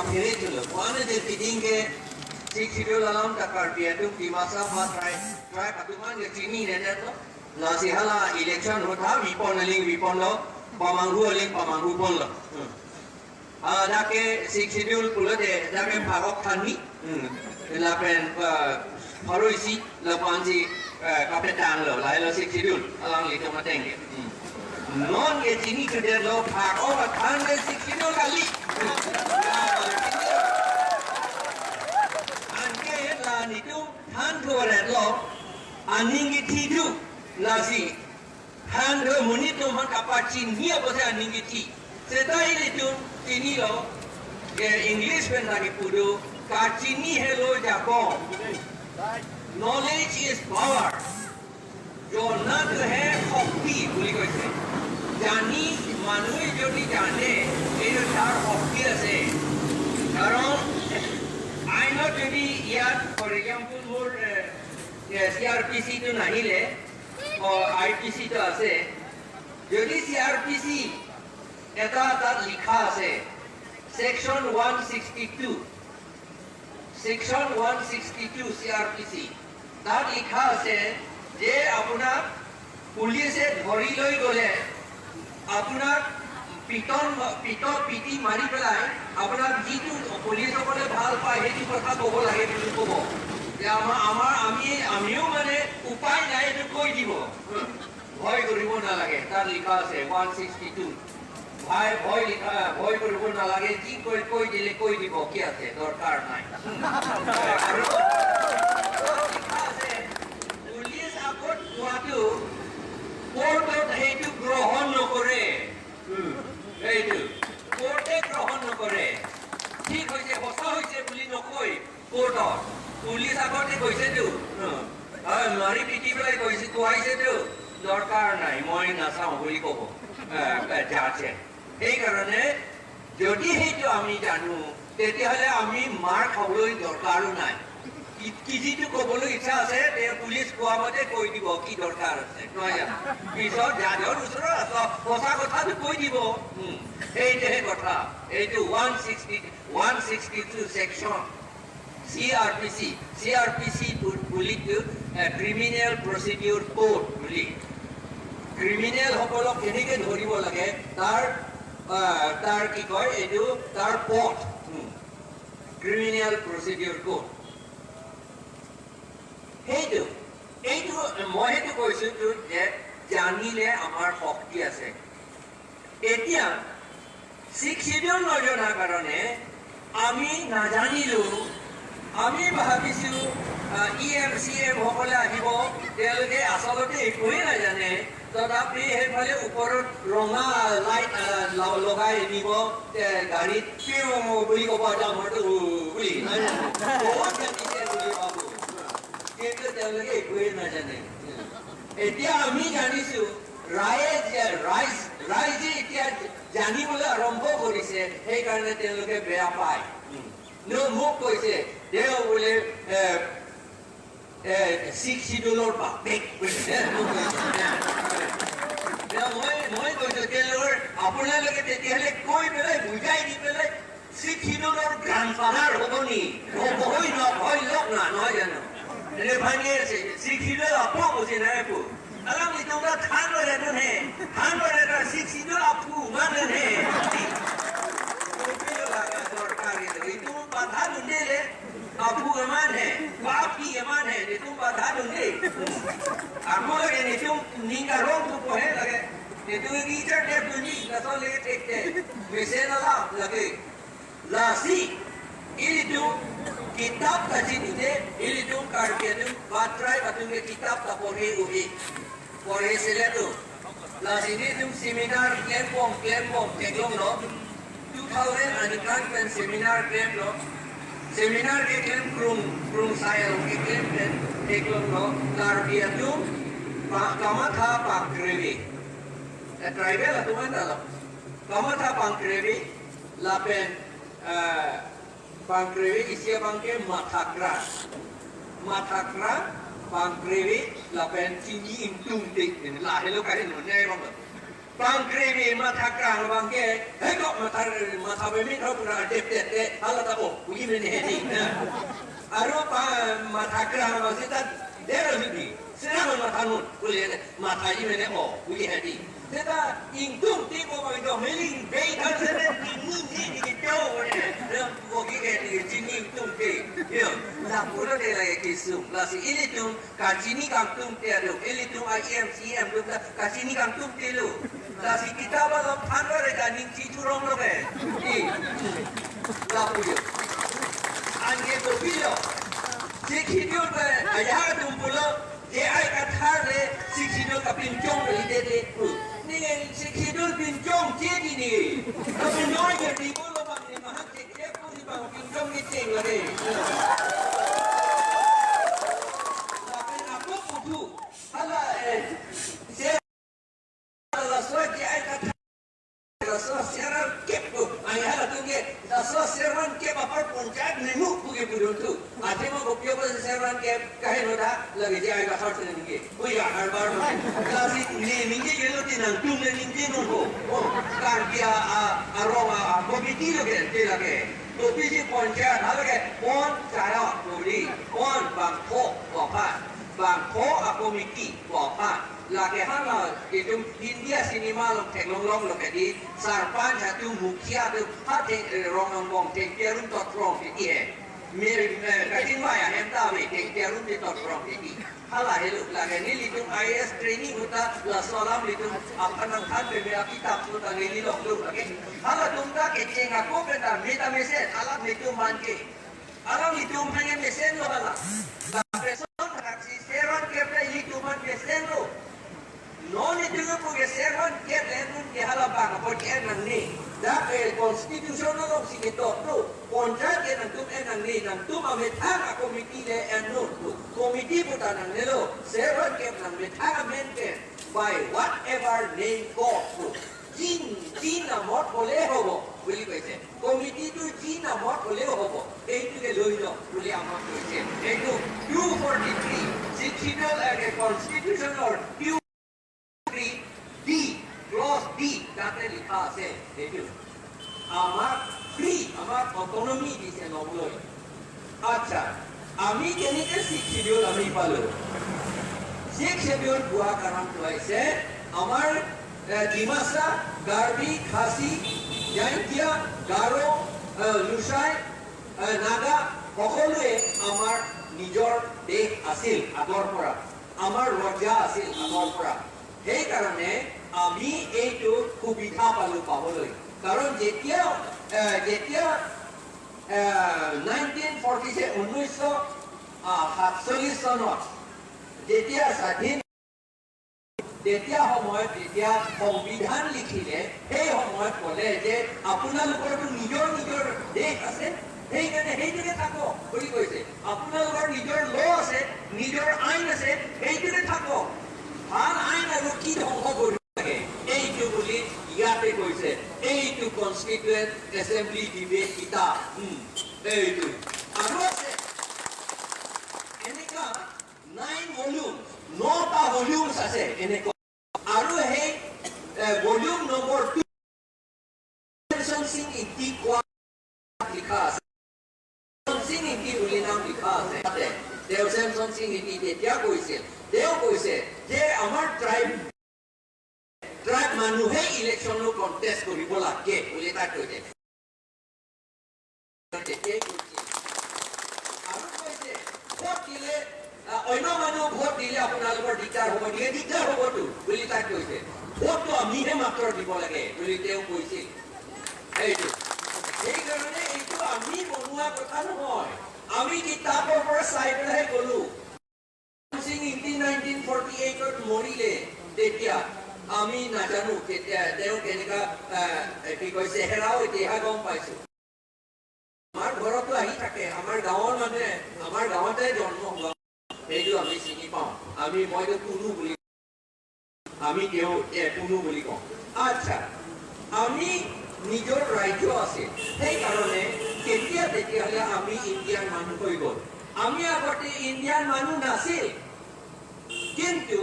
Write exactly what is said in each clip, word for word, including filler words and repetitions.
Kiri chulo. One is repeating ke Sixth Schedule alam ta Karbi atum Dimasa ba tribe, tribe atum an ke chininedet lo. Lasi hala election ahut ha vipon aling vipon lo, pamanghu aling pamanghu pon lo. Hmm. Ah, dak ke Sixth Schedule pulote, dak ke pharo-ok thanni. Hmm. Lapen, ah, pharo isi, lapu-ansi, eh, kapetang lo, lahelo Sixth Schedule, alanglitum ateng ke. Hmm. Non ke chini chudet lo, pharo-ok than ke Sixth Schedule kali. Hmm. Anke la nelitum than thuret lo, aning kethe do, lasi. Than do, monit atum aphan kapachiniji apotsi aning kethe. Seta ilitum chinilo, ke English pen lagi pu do, kachini helo jakong. Knowledge is power. Jona tu hai shokti buli koise. Jani, মানুহে যদি জানে, এইটো তাৰ শক্তি আছে। কাৰণ আইনত যদি ইয়াত, for example, মোৰ, এ, এ, চি আৰ পি চিটো নাহিলে, অ, আই পি চিটো আছে, যদি চি আৰ পি চি এটা তাত লিখা আছে, section one sixty two, section one sixty two C R P C, তাত লিখা আছে যে আপোনাক পুলিচে ধৰি লৈ গ'লে আপোনাক পিটন, পিটন পিটি মাৰি পেলাই আপোনাক যিটো পুলিচসকলে ভাল পায় সেইটো কথা ক'ব লাগে বুলি ক'ব। যে আমাৰ, আমাৰ, আমি, আমিও মানে উপায় নাই এইটো কৈ দিব। ভয় কৰিব নালাগে, তাত লিখা আছে ওৱান ছিক্সটি টু। ভয়, ভয় লিখা, ভয় কৰিব নালাগে, যি কৈ, কৈ দিলে কৈ দিব, কি আছে, দৰকাৰ নাই। আৰু লিখা আছে, পুলিচ আগত কোৱাটো কোৰ্টত সেইটো গ্ৰহণ নকৰে। উম, সেইটো কোৰ্টে গ্ৰহণ নকৰে। ঠিক হৈছে, সঁচা হৈছে বুলি নকয়। কোৰ্টত পুলিচ আগতে কৈছেতো, ন? হয়, মাৰি পিটি পেলাই কৈছে, কোৱাইছেতো, দৰকাৰ নাই, মই নাচাওঁ বুলি ক'ব, আহ, জাজে। সেইকাৰণে যদি সেইটো আমি জানো, তেতিয়াহ'লে আমি মাৰ খাবলৈ দৰকাৰো নাই। কি, কি যিটো ক'বলৈ ইচ্ছা আছে, তেওঁ পুলিচ কোৱা মতে কৈ দিব, কি দৰকাৰ আছে, নহয় জানো? পিছত জাজৰ ওচৰত সঁচা কথাটো কৈ দিব। উম, সেইটোহে কথা। এইটো one sixty, one sixty two section. C R P C, C R P C বু-, বুলিতো, এ, ক্ৰিমিনেল প্ৰচিডিউৰ কোড বুলি। ক্ৰিমিনেলসকলক কেনেকে ধৰিব লাগে, তাৰ, আ, তাৰ কি কয়, এইটো তাৰ পথ। উম। Criminal procedure code. সেইটো, এইটো মই সেইটো কৈছো তো যে জানিলে আমাৰ শক্তি আছে। এতিয়া ছিক্স শ্বিডিউল নজনাৰ কাৰণে আমি নাজানিলো, আমি ভাবিছো, আহ, ই এম চি এম সকলে আহিব, তেওঁলোকে আচলতে একোৱেই নাজানে। তথাপি সেইফালে ওপৰত ৰঙা লাইট, আহ, ল-, লগাই দিব, এ, গাড়ীত পিউ বুলি ক'ব, "এটা মৰটো উ" বুলি, নহয় জানো? বহুত জানিছে বুলি ভাবো। কিন্তু তেওঁলোকে একোৱেই নাজানে। এতিয়া আমি জানিছো, ৰাইজ-, ৰাইজ-, ৰাইজে এতিয়া জানিবলৈ আৰম্ভ কৰিছে, সেইকাৰণে তেওঁলোকে বেয়া পায়। ন, মোক কৈছে, তেওঁ বোলে, এ, এ, ছিক্স শ্বিডিউলৰ বাপেক বুলি, হে, মোক কৈছে। এতিয়া মই, মই কৈছো, তেওঁলোকৰ আপোনালোকে তেতিয়াহ'লে কৈ পেলাই, বুজাই দি পেলাই, ছিক্স শ্বিডিউলৰ গ্ৰাণ্ডফাদাৰ হ'ব নি? হ'বই ন, হয় লওক না, নহয় জানো? এনে ভাঙি আছে, ছিক্স শ্বিডিউল আপু বুজি নাই আপু। Alanglitum ta thanlo ya dun he. Thanlo ya ta six schedule আপু man dun he. Kopilo laga dorkar itu. Itum badha dunde le. Aphu ke man he. Bap ke man he. Itum badha dunde. Ako lagi itum ning karong tu pohe lagi. Itum teacher dia dunji. Laso lagi thekte. Mesen ala lagi. Lasi, ilitum kitab kaji dide, ilitum Karbi atum, ba tribe atum ke kitab ta porhe ubi. Porhe seleto. Lasi nelitum seminar klembom, klembom, theklonglo. Two thousand anikhan pen seminar klemlo. Seminar keklem krung, krung sayang keklem pen theklonglo. Karbi atum, pa, kamatha pangkrevi. Eh, tribal atum anta lo. Kamatha pangkrevi, lapen, eh, pangkrevi isi abang ke mathakra. Mathakra, pangkrevi, lapen chini ingtungte. Lahelo kahin lo, nai bang lo. Pangkreme matha krang abang ke, hei kok matha, matha pemit ho pura dep dep dep, hala ta oh, uji mene hedi. Aro pa matha krang abang seta, dera hedi. Sera matha nun, uli ne, matha ji mene oh, uji hedi. Seta ingtung ti ko bang jo meling, bei kan sene tingni ni ni jo, ne, ko ki ke ni chini ingtung ke. Yo, la pura de la ke sum, lasi ilitum, kachini kangtung te alo, ilitum I M, C M atum ta kachini kangtung te lo. Lasi kitab along thanra re kaning chi thurong lo ke. I. Lapu yo. Anke kopilo. Sixth Schedule ke ajahak atum pulo, J I Kathar le Sixth Schedule kapinchong le dede pu. Ni Sixth Schedule pinchong che di ni. Kapinchong je di ko lo bang ni mahak che che pu ni bang pinchong ni cheng lagi. Lapen ako puthu. Hala, eh, se laso J I Kathar, laso serangkep ko. Ai hala atum ke, laso serangkep apar ponchayat nemuk pu ke pudun tu. Athema kopio ko serangkep kaheno da lagi J I Kathar si ningje. Pu ya harbar mo. Lasi ne ningje ke lo ti nangtum ne ningje non ho. Oh, Karbi a, a, arong a, a, committee lo ke, te lake. Kopi si ponchayat, hala ke ponchayat, puri, pon bangpho, bopha, bangpho a committee, bopha. Lake hala itum India cinema along theklong long lo ke di, sarpanch atum, mukhia atum, ha theng, eh, rong angbong thengpi arum totrong ke di he. Mere, eh, kachingvai ahem ta ave, thengpi arum te totrong ke di. Hala helo, lake nelitum I A S training ahut ta laso alam nelitum aphan nangthan peme akitap ahut ta neli longlo lake. Halatum ta kecheng ako pen ta me ta mesen, alam nelitum man ke. Alam nelitum hanya mesen lo hala. Lapen lason thaksi serangkep ta nelitum man mesen lo. Non nelitum pu ke serangkep le nun ke hala bang apot ke en nangne. Dak ke constitution along si ketok lo. Ponchayat ke nangtum en nangne, nangtum amethang a committee le en non lo. Committee pu ta nangnelo, serangkep nang methang amen ke, by whatever name called lo. Jin, jin namot hole hobo, বুলি কৈছে। Committee to jin namot hole hobo। এইটোকে লৈ লওক বুলি আমাক কৈছে। এইটো two forty three, Sixth Schedule, eh, constitution or two forty three D, clause D, তাতে লিখা আছে এইটো। আমাক ফ্ৰী, আমাক অট'নমি দিছে ল'বলৈ। আচ্ছা, আমি কেনেকে Sixth Schedule আমি পালো? Sixth Schedule পোৱা কাৰণটো হৈছে আমাৰ, এ, ডিমাচা, কাৰ্বি, খাচী, জয়ন্তীয়া, গাৰো, এ, লুছাই, এ, নাগা সকলোৱে আমাৰ নিজৰ দেশ আছিল আগৰ পৰা, আমাৰ ৰজা আছিল আগৰ পৰা। সেইকাৰণে আমি এইটো সুবিধা পালো পাবলৈ। কাৰণ যেতিয়া, এ, যেতিয়া, এ, নাইনটিন ফৰ্টি, ঊনৈছশ সাতচল্লিছ চনত যেতিয়া স্বাধীন, তেতিয়া সময়ত যেতিয়া সংবিধান লিখিলে, সেই সময়ত ক'লে যে আপোনালোকৰতো নিজৰ নিজৰ দেশ আছে, সেইকাৰণে সেইটোকে থাকক বুলি কৈছে। আপোনালোকৰ নিজৰ ল আছে, নিজৰ আইন আছে, সেইটোকে থাকক। ভাল আইন আৰু কি ধ্বংস কৰিব লাগে, এইটো বুলি ইয়াতে কৈছে। এইটো কনষ্টিটুৱেণ্ট এছেম্বলি ডিবেট কিতাপ। উম, এইটো। আৰু আছে এনেকা নাইন ভলিউম, নটা ভলিউমছ আছে এনেকুৱা। আৰু সেই, এ, ভলিউম নম্বৰ টু, দেওচন্দ সিং ইংতি কোৱা লিখা আছে। দেওচন্দ সিং ইংতি বুলি নাম লিখা আছে। তাতে দেওচন্দ সিং ইংতি তেতিয়া কৈছিল, তেওঁ কৈছে যে আমাৰ ট্ৰাইব, ট্ৰাইব মানুহে ইলেকশ্যনো কণ্টেষ্ট কৰিব লাগে বুলি তাক কৈছে। তেতিয়াই কৈছিল। আৰু কৈছে, ভোট দিলে, আ, অন্য মানুহ ভোট দিলে আপোনালোকৰ দিগদাৰ হ'ব, দিলে দিগদাৰ হ'বতো বুলি তাক কৈছে। ভোটটো আমিহে মাত্ৰ দিব লাগে বুলি তেওঁ কৈছিল। এইটো। সেইকাৰণে এইটো আমি বনোৱা কথা নহয়। আমি কিতাপৰ পৰা চাই পেলাইহে ক'লো। সিং ইংতি নাইনটিন ফৰ্টি এইটত মৰিলে, তেতিয়া আমি নাজানো কেতিয়া তেওঁ কেনেকা, আহ, কি কয়, চেহেৰাও এতিয়াহে গম পাইছো। আমাৰ ঘৰতো আহি থাকে, আমাৰ গাঁৱৰ মানুহে, আমাৰ গাঁৱতে জন্ম হোৱা, সেইটো আমি চিনি পাওঁ। আমি, মইতো কুনু বুলি, আমি তেওঁ, এ, কুনু বুলি কওঁ। আচ্ছা, আমি নিজৰ ৰাজ্য আছে, সেইকাৰণে কেতিয়া তেতিয়াহ'লে আমি ইণ্ডিয়ান মানুহ হৈ গ'ল? আমি আগতে ইণ্ডিয়ান মানুহ নাছিল, কিন্তু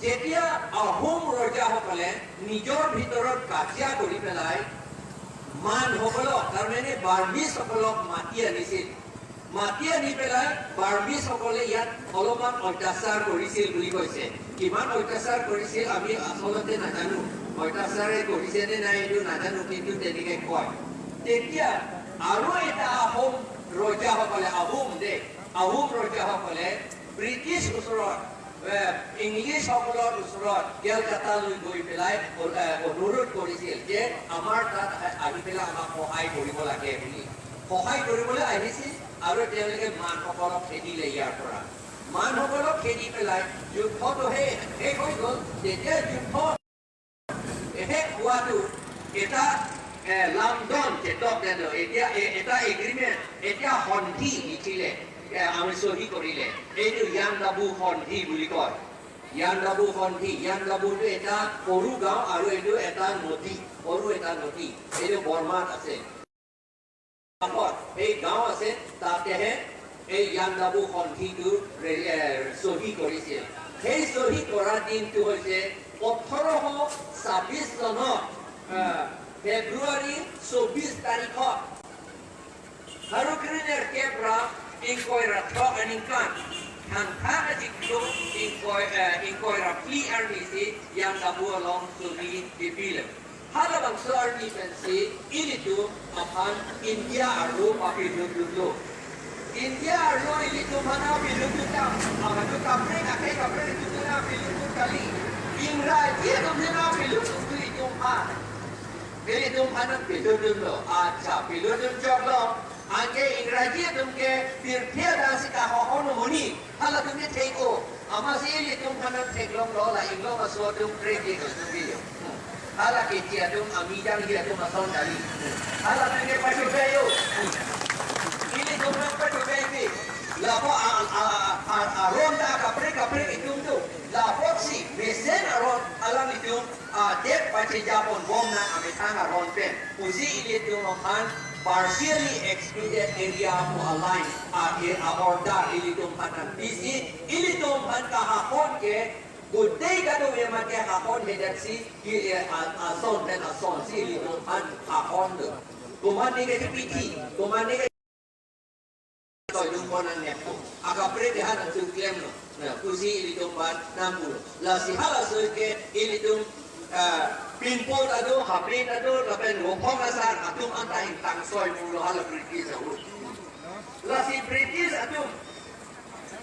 যেতিয়া আহোম ৰজাসকলে নিজৰ ভিতৰত কাজিয়া কৰি পেলাই মানসকলক, তাৰমানে বাৰ্মিজসকলক মাতি আনিছিল, মাতি আনি পেলাই বাৰ্মিজসকলে ইয়াত অলপমান অত্যাচাৰ কৰিছিল বুলি কৈছে। কিমান অত্যাচাৰ কৰিছিল আমি আচলতে নাজানো, অত্যাচাৰে কৰিছে নে নাই এইটো নাজানো, কিন্তু তেনেকে কয়। তেতিয়া আৰু এটা আহোম ৰজাসকলে, আহোম দেই, আহোম ৰজাসকলে ব্ৰিটিছ ওচৰত, এ, ইংলিছসকলৰ ওচৰত কেলকাতালৈ গৈ পেলাই, এ, অনুৰোধ কৰিছিল যে আমাৰ তাত আহি পেলাই আমাক সহায় কৰিব লাগে বুলি। সহায় কৰিবলৈ আহিছিল আৰু তেওঁলোকে মানসকলক খেদিলে ইয়াৰ পৰা। মানসকলক খেদি পেলাই যুদ্ধটো সেই শেষ হৈ গ'ল। যেতিয়া যুদ্ধ শেষ হোৱাটো এটা, এ, লামডন চেটক দেন, এতিয়া এ-, এটা এগ্ৰিমেণ্ট, এতিয়া সন্ধি লিখিলে, এ, আমি চহী কৰিলে, এইটো ইয়াণ্ডাবু সন্ধি বুলি কয়। ইয়াণ্ডাবু সন্ধি, ইয়াণ্ডাবুটো এটা সৰু গাঁও আৰু এইটো এটা নদী, সৰু এটা নদী, এইটো বৰ্মাত আছে। কাষত এই গাঁও আছে, তাতেহে এই ইয়াণ্ডাবু সন্ধিটো ৰে-, এ, চহী কৰিছিল। সেই চহী কৰা দিনটো হৈছে ওঠৰশ ছাব্বিছ চনৰ, আহ, ফেব্ৰুৱাৰী চৌব্বিছ তাৰিখত Harukriner kepra ingkoi ra throk aningkan, thangthang achiklo ingkoi, eh, ingkoi ra phli arni si Yangsabur along suri kepilo. Halabangso arni pensi ilitum aphan India arlo papirdundunlo. India arlo ilitum aphan pirdundun ta, amat kaprek akai kaprek ilitum aphan pirdundun kali. Ingraji atum aphan pirdundun ilitum aphan. Ilitum aphan pirdundunlo. Accha, pirdundun choklo. Anke Ingraji atum ke pirthe adang si kahokon amonit. Halatum ke thek-o. Amatsi ilitum aphan theklonglo, la inglong aso atum kre ke atum ke yo. Hmm. Hala keche atum, amidang hi atum ason kali. Hmm. Halatum ke pachobeyo. Hmm. Ilitum aphan pachobe ke. Lapu a, a, a, a, aron ta kaprek kaprek itum do. Lapusi mesen aron alanglitum, a, det pachejapon bom nang amethang aron pen pusi ilitum aphan partially excluded area pu a-line, a, e, a-order ilitum aphan nangpisi, ilitum aphan kahakon ke gotei kadokave ma kehakon hedet si, i, e, a, ason pen ason si ilitum aphan hakon do. Komatne ke pithi, komatne ke toidun pon nangnepo. Akaprek ke ha nangtum klemlo. Na, pusi ilitum aphan nangpulo. Lasi halaso ke ilitum, ah, pinpo ta do, hape ta do, lapen Wokphong asar atum anta ingtang soi pulo hala British ahut. Lasi British atum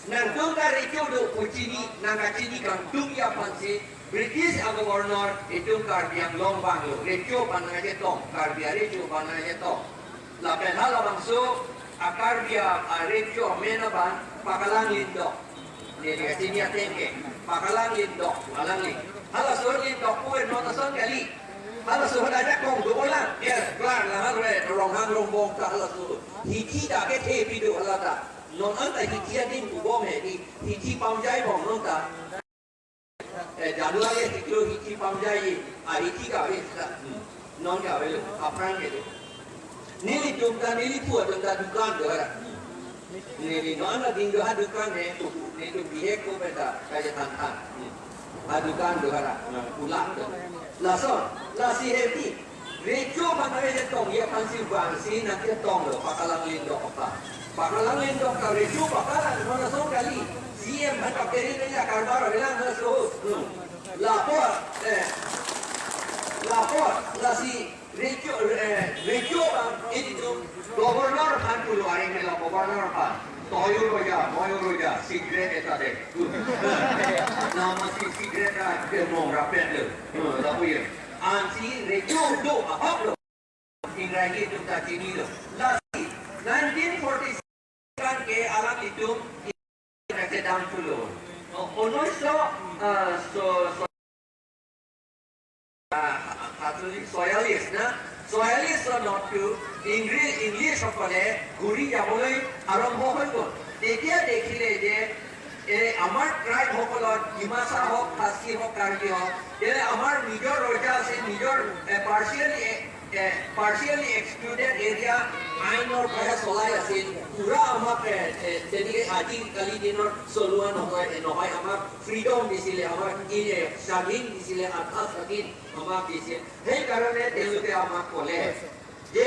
nangtum ta recho do pu chini, nangkachini kangtung ya aphansi British a-governor itum Karbi Anglong vanglo, recho aphan nangchetong, Karbi arecho aphan nangchetong. Lapen halabangso a-Karbi a, arecho amen abang Pakalang Lindok. Neli kachini ateng ke, Pakalang Lindok, Pakalang Lin. Halaso Lindok pu non ason kali. Halaso hala ajakong dolang. Ya, klar la hal re, Ronghang Rongbong ta halaso. Hithi ta kethe pido hala ta. Non anta hithi adin pu bom he, hi-, hithi pamjai bom non ta. Eh, January achiklo hithi pamjai, a hithi kave ta. Hmm. Non kavelo, aphrang ke do. Nelitum ta, neli pu atum ta dukan do hara. Neli non adin do ha dukan he, nelitum bihek ko peta, kaya than than. Hmm. Ha dukan do hara, hmm, ulak do. Lason, lasi hepi. Recho aphan nangchetong ya aphansi vangsi nangchetonglo Pakalang Lindok aphan. Pakalang Lindok ta recho Pakalang non ason kali. C M aphan kaperi nangji karbar avelang halaso. Hmm. Lapu, eh, lapu, lasi recho, eh, recho aphan ilitum governor aphan pulo, areng mela governor aphan. Toyo roja, moyo roja, cigarette eta de. Hmm. Amatsi cigarette ta kemong rapet lo. Hmm, lapu ya. Ansi recho do ahok lo. Ingraji atum ta chinilo. Lasi nineteen forty-six kan ke alanglitum nangchedam pulo. O, unoiso, ah, so, so, ah, ha-, ha-, soyalis na, soyalis so not to English, English সকলে ঘূৰি যাবলৈ আৰম্ভ হৈ গ'ল। তেতিয়া দেখিলে যে এই আমাৰ ট্ৰাইব সকলৰ ডিমাচা হওক, খাচী হওক, কাৰ্বি হওক, তেনে আমাৰ নিজৰ ৰজা আছে, নিজৰ, এ, partially, এ, এ, partially excluded area আইনৰ ভাষা চলাই আছিল, পুৰা আমাক, এ, এ, যেনেকে আজিকালি দিনৰ চলোৱা নহয়, এ, নহয়, আমাক ফ্ৰিডম দিছিলে, আমাক ইনে চামিং দিছিলে, আধা স্বাধীন আমাক দিছিল। সেইকাৰণে তেওঁলোকে আমাক ক'লে যে